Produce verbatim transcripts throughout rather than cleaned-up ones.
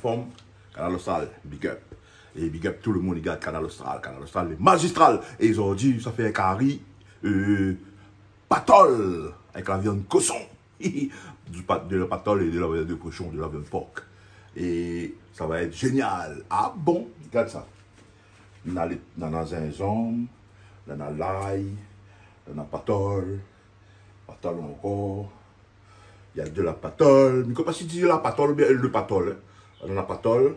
Pom, Kanal Austral, big up. É big up tout le moun i gard Kanal Austral. Kanal Austral lé mazistral. É zordi sa fé in kari, euh, patol avèk la viann koshon. Du pat-, de la patol é de la viann de koshon, de la viann por. É sa va èt zénial. Ah bon, gard sa. Nana lé, nana zinzanm, nana lay, nana patol, patol ankor. Néna de la patol. Mi koné pa si i di la patol oubien le patol, in. Nana patol,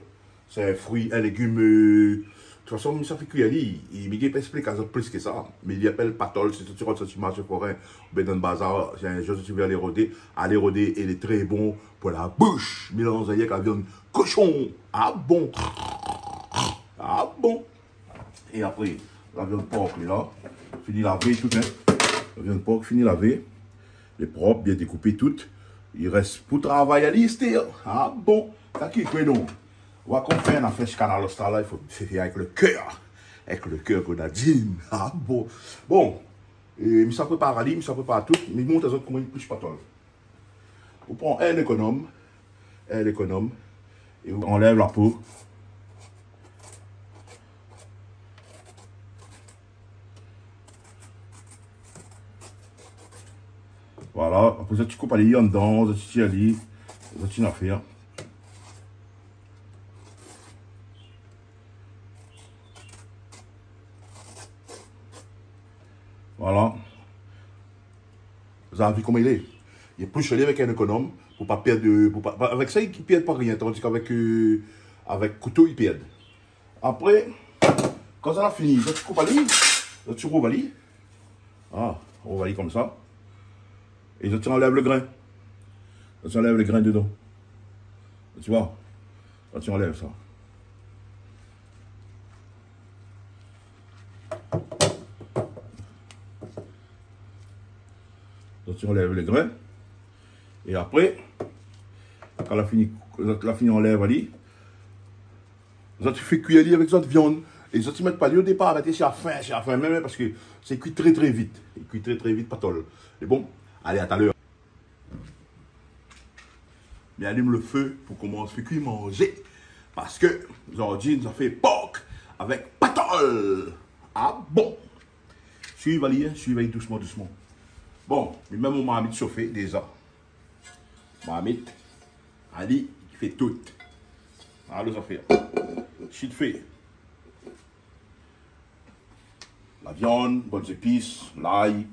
sé in frui, in légim, euh, de tout fason, mi sa fé kui ali. É mi gingn pa èksplik azot plis ke sa. Mé li apèl patol, si zot i rant, si zot i marsh forin, oubien dan bazar, si in zour zot i vé alé rodé, alé rodé, é lé tré bon pou la boush. Mélanz avèk la viann koshon. Ah bon. Ah bon. É apré, la viann por, li la fini lavé tout, in. La viann por fini lavé. Lé prop, bien dékoupé tout. I rès pou travay ali, sté. Ah bon. Sa ki koué, non. Ou va konprann, an fèt, Kanal Austral la, i fo fé, fé avèk le kèr. Avèk le kèr, Grenadine. Ah bon. Bon. É mi sa prépar ali, mi sa prépar tout. Mi mont azot koman i plish patol. Ou pran in ékonom, in ékonom, é ou anlèv la po. Voilà, apré zot i koup ali andan, zot i tir ali, zot i nafèr. Voilà. Zot la vi koman i lé. I plish ali avèk in ékonom pou pa pèrd, pou pa, pa, avèk sa i pèrd pa rien, tandi k'avèk, euh, avèk kouto i pèrd. Apré, kan sa la fini, zot i koup ali, zot i rouv ali. Ah, rouv ali konmsa. É zot i anlèv le grin. Zot i anlèv le grin dedan. Zot i oi. Zot i anlèv sa. Zot i anlèv le grin. É apré, kan la fini, zot la fini anlèv ali, zot i fé kui ali avèk zot viann. É zot i mèt pa ali o dépar, mèt si la fin, si la fin mèm, parske sa i kui tré, tré vit. I kui tré, tré vit, patol. Mé bon, alé, a talèr. Mi alim le fé pou komans fé kui manzé. Parske zordi nou sa fé por avèk patol. Ah bon. Suiv ali, in, suiv ali dousman, dousman. Bon, mi mèt mon marmit shofé déza. Marmit, ali i fé tout. Alon zafèr. Shit fé. La viann, bann zépis, lay,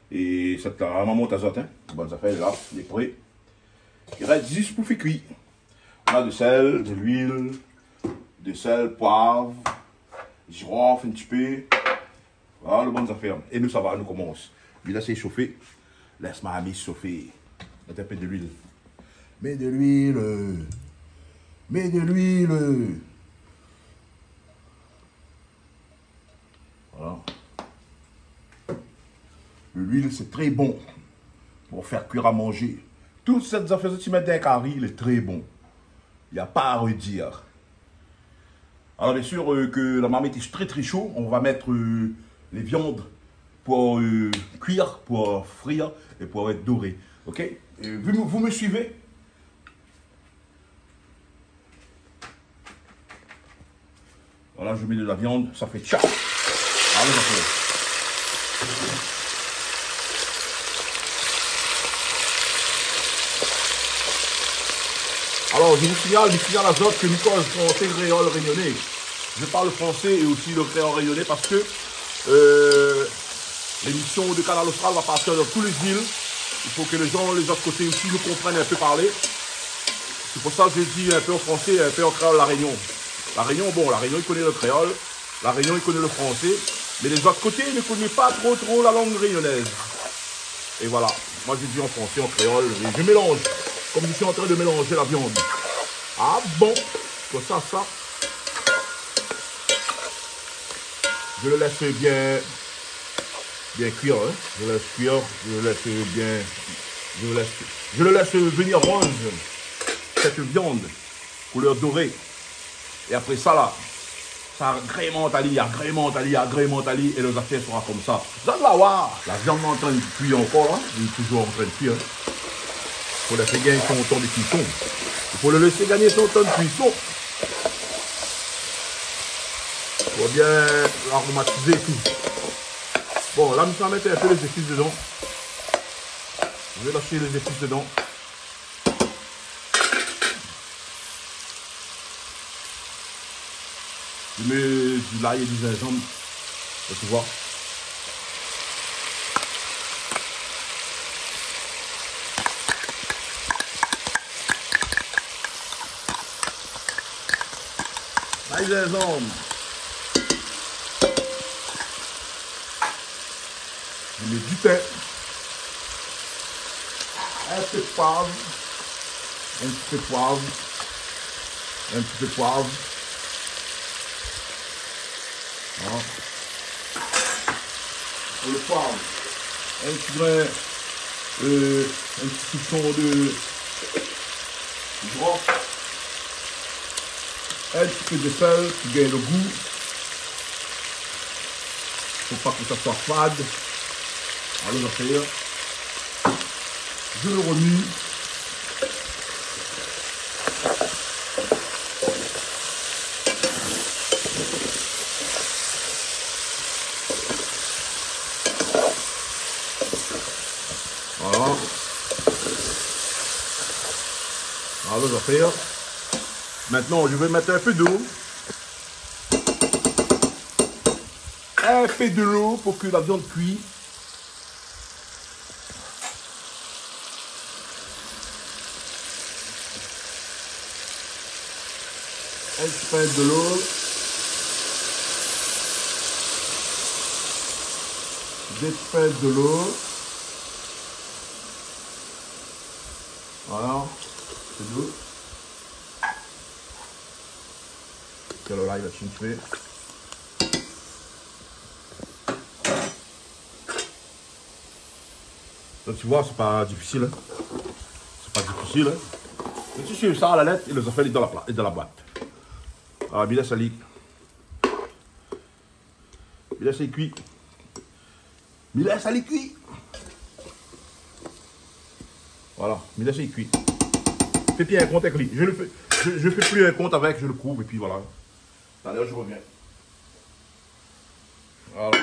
é sèt la, ma mont azot, in. Bann zafèr la, lé pré. I rès zis pou fé kui. Nana de sèl, de luil, de sèl, poiv, zirof, in ti pé. Voilà, lo bann zafèr. É nou sava, nou komans. Mi lès shofé. Lès marmit shofé. Mèt in pé de luil. Mèt de luil. Mèt de luil. Voilà. Luil, sé tré bon pou fé kui a manzé. Tout sèt zafèr, si ou mèt dan kari, lé tré bon. Na pa a redir. Alors, bien sûr, euh, que la marmite est très, très chaud, on va mettre, euh, les viandes pour, euh, cuire, pour frire et pour être doré. Ok ? Euh, vous, vous me suivez ? Voilà, je mets de la viande, ça fait tcha. Allez, ça fait. Alors, je vous signale, je signale à vous que nous parlons français, créole, réunionnais. Je parle français et aussi le créole réunionnais parce que, euh, l'émission de Kanal Austral va partir dans toutes les îles. Il faut que les gens, les autres côtés aussi, nous comprennent un peu parler. C'est pour ça que je dis un peu en français, un peu en créole, La Réunion. La Réunion, bon, La Réunion, i koné le créole. La Réunion, i koné le français. Mais les autres côtés, ils ne connaissent pas trop, trop la langue réunionnaise. Et voilà. Moi, je dis en français, en créole, et je mélange. Comme je suis en train de mélanger la viande. Ah bon ? Comme ça, ça. Je le laisse bien, bien cuire, hein. Je laisse cuire, je le laisse bien, je le laisse, je le laisse venir rose, cette viande, couleur dorée. Et après ça, là, sa agrémant ali, agrémant ali, agrémant ali, et les affaires sera comme ça. Zot la oir, la viande est en train de cuire encore, hein. Elle est toujours en train de cuire, hein. Fo lès ali gingn son tan de cuisson. Fo lé lésé gagné son tan de kuison. Fo bien aromatizé tout. Bon, la, mi sa mèt in pé lé zépis dedan. Mi sa las lé zépis dedan. Mi mèt di lay é di zinzanm. É ti voi. Lay, zinzanm. Mi mèt di tin. In pé poiv. In ti pé poiv. In ti pé poiv. Voilà. Pou lo poiv, in ti grin, euh, in ti soupson de gras. In ti pé de sèl pou gingn lo gou. Fo pa ke sa soi fad. Alé, zafèr. Je le remue. Voilà. Alé, zafèr. Maintenant, je vais mettre un peu d'eau. In pé de lo pou ke la viann kui. In ti pint de lo. Dé ti pint de lo. Voilà. Sé tout. Ke lo lay la fine kui. Donk, ti voi, sé pa difisil, in. Sé pa difisil, in. Mé ti suiv sa a la lèt é lé zafèr lé dan la pla-, lé dan la boit. Ah, mi lès ali. Mi lès ali kui. Mi lès ali kui. Voilà, mi lès ali kui. Fé pi in kont avèk li. Je le fais, je, je fais plus un compte avec, je le couvre et puis voilà. Talèr, je reviens. Voilà.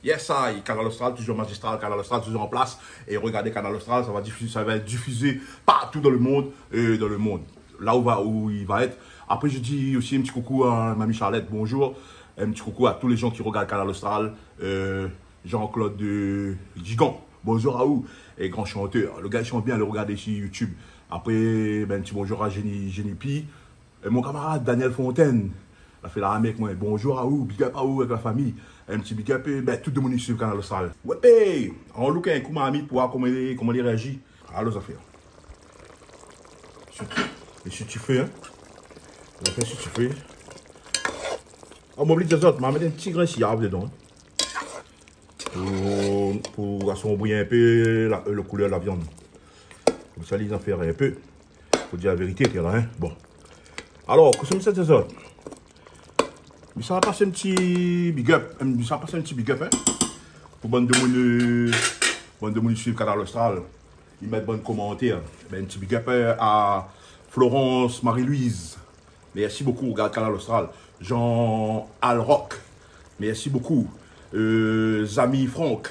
Yes I, Kanal Austral, toujours magistral, Kanal Austral, toujours en place. Et regardez Kanal Austral, ça va diffuser, ça va être diffusé partout dans le monde, euh, dans le monde. Là où va, où il va être. Après, je dis aussi un petit coucou à Mamie Charlette, bonjour. Un petit coucou à tous les gens qui regardent Kanal Austral. Euh, Jean-Claude, euh, Gigan, bonjour à vous. Et grand chanteur. Le gars, il chante bien, allez regarder sur YouTube. Après, ben, un petit bonjour à Jenny, Jenny P. É mon kamarad Daniel Fontaine, la fé la amé èk moin. Bonjour à vous, big up à vous avec la famille. Un petit big up, é, ben, tout demoun i suiv Kanal Austral. Wépé, on look in kou marmit pou voir koman li, koman li réazi. Alé, zafèr. Sur, é si ti fé, in. Zafèr si ti fé. Oh, ma oubli di azot, ma mèt in ti grin siav dedan, in. Pou, pou asonbri in pé la, lo koulèr la viann. Konmsa, li zafèr in pé. Fo dir la vérité, té la, in. Bon. Alor, kosa mi sa di azot ? Mi sa pas in ti big up, in, mi sa pas in ti big up, in. Pou bann demoun, euh, bann demoun i suiv Kanal Austral, i mèt bann komantèr. Ben, in ti big up, euh, à Florence Marie-Louise. Merci beaucoup, regarde Kanal Austral. Jean Alrock, merci beaucoup. Euh, Zami Franck,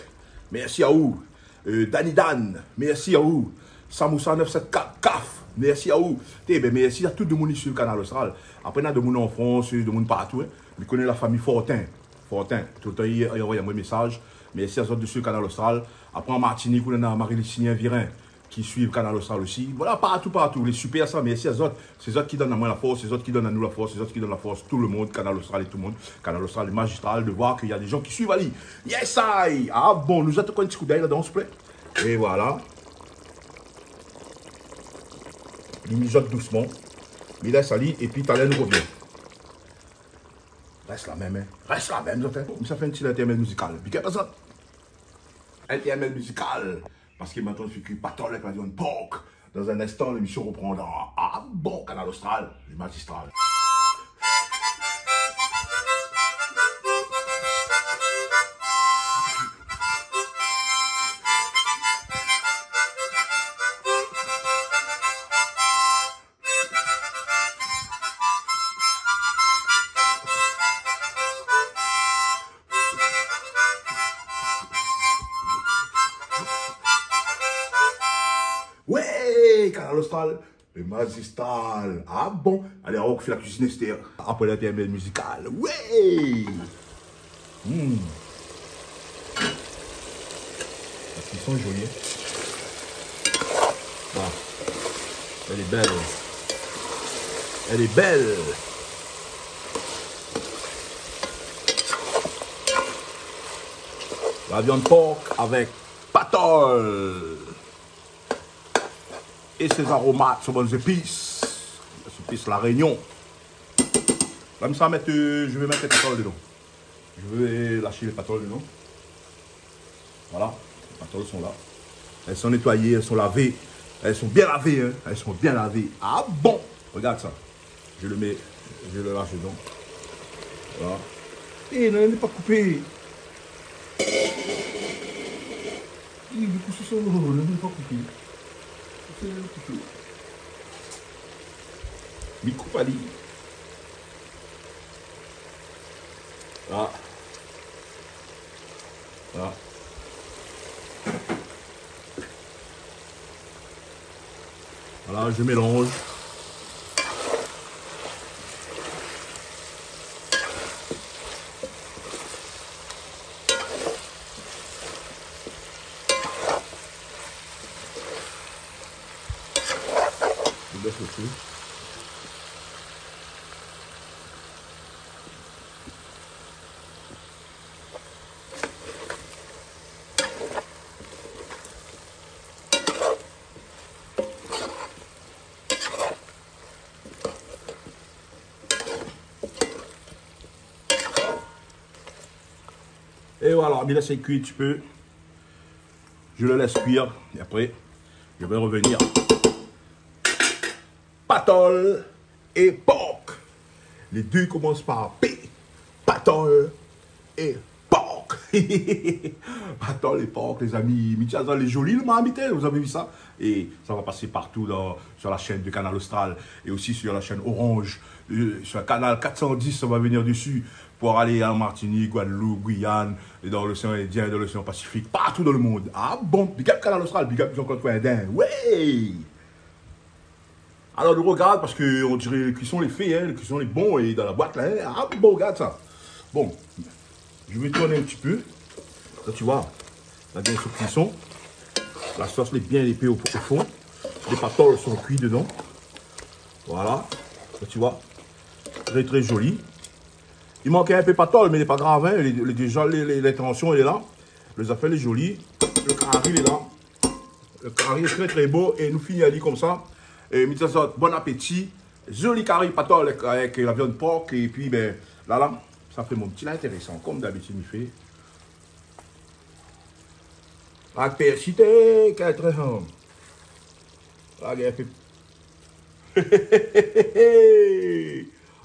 merci à vous. Euh, Danny Dan, merci à vous. Samoussa neuf sept quatre, Kaf, merci à vous. Té, ben, merci à tout demoun i suiv Kanal Austral. Apré, na demoun an Frans, demoun partou, in. Mi koné la fami Fortin. Fortin, toultan, i, i anvoy amoin mésaz. Merci à zot de suiv Kanal Austral. Apré, an Martinique, ou na Marie-Lucinien Virin ki suiv Kanal Austral osi. Voilà, partou, partou. Lé super sa, mèrsi azot. Sé zot ki donn amoin la fors, sé zot ki donn anou la fors, sé zot ki donn la fors tout le monde, Kanal Austral é tout le monde. Kanal Austral lé magistral de voir ke na dé jan ki suiv ali. Yes I. Ah bon, nou zèt ankor in ti koudèy ladan, souplé. É voilà. Mi mijot dousman. Mi lès ali, épi talèr nou revien. Rès la mèm, in. Rès la mèm, zot, in. Mi sa fé in ti intermèd mizikal. Big up azot. Intermèd mizikal. Parske mi antann fé kui patol avèk la viann pork. Dan in instan, lémision reprandra. Ah bon, Kanal Austral, lé magistral. Austral, le magistral. Ah bon ? Alé, on fé la kuizine astèr. Apré l'intermède mizikal. Ouais ! Hmm. La kuison lé zoli, hein. Ah. Èl lé bèl. Èl lé bèl. La viann por avèk patol é sé aromat, son bann zépis. Zépis La Réunion. La, mi sa mèt, euh, mi vé mèt lé patol dedan. Mi vé lash lé patol dedan. Voilà, lé patol lé la. Èl lé nétoiyé, èl lé lavé. Èl lé bien lavé, hein. Èl lé bien lavé. Ah bon ? Regard sa. Mi mèt, mi lash dedan. Voilà. É, non, lé pa koupé. É, di kou, sé sa, non, lé pa koupé. Sé koupé. Mi koup ali. Ah. Ah. Voilà, mi mélanz. Mi bès lo fé. Et voilà, mi lès kui in ti pé. Je le laisse cuire et après, je vais revenir. Patol é por. Lé dé i komans par P. Patol é por. Patol é por, les amis. Mi di azot, lé zoli, le marmit, hein, vous avez vu ça ? Et ça va passer partout dans, sur la chaîne de Kanal Austral et aussi sur la chaîne Orange. Euh, sur le canal quatre cent dix, ça va venir dessus pour aller en Martinique, Guadeloupe, Guyane, et dans l'océan Indien, dans l'océan Pacifique, partout dans le monde. Ah bon, big up Kanal Austral, big up Jean-Claude Coindin. Ouais ! Alors, nou regard, parce que on dirait la cuisson lé fé, hein, la cuisson lé bon, é dan la boit la, hein. Ah bon, regard sa. Bon, je vais tourner un petit peu. Là, tu vois, la bien sou kuison. La sos lé bien épé o, o fon. Lé patol lé kui dedan. Voilà. Là, tu vois, très, très joli. I mank in pé patol, mé lé pa grav, hein. Lé, lé, déza, lé, lé, lintansion lé la. Lé zafèr lé zoli. Le kari lé la. Le kari lé trè, trè bo. É nou fini ali konmsa. É mi di azot, bon apéti. Zoli kari patol avèk, avèk la viann por. É pi, bin, la, la, sa fé mon ti la intérésan. Kom dabitid, mi fé. Avèk pèrsi, té, kèl trè, hein. La, gèt in pé.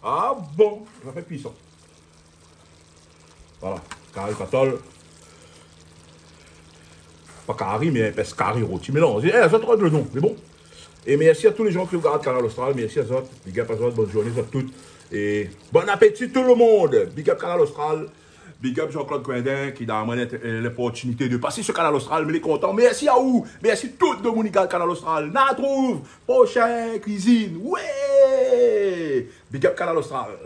Ah bon, sa fé puisan. Voilà, kari patol. Pa kari, mé in pès kari roti mélanzé. É, sa trok le non, mé bon. É mèrsi a tout lé zan ki regard Kanal Austral. Mèrsi azot. Big up azot. Bone zourné azot tout. É bon apéti tout le monde. Big up Kanal Austral. Big up Jean-Claude Coindin ki donn amoin lint-, euh, l'opportunité de passer sur Kanal Austral. Mi lé kontan. Mèrsi aou. Mèrsi tout demoun i regard Kanal Austral. Na trouv proshin kuizine. Ouais ! Big up Kanal Austral.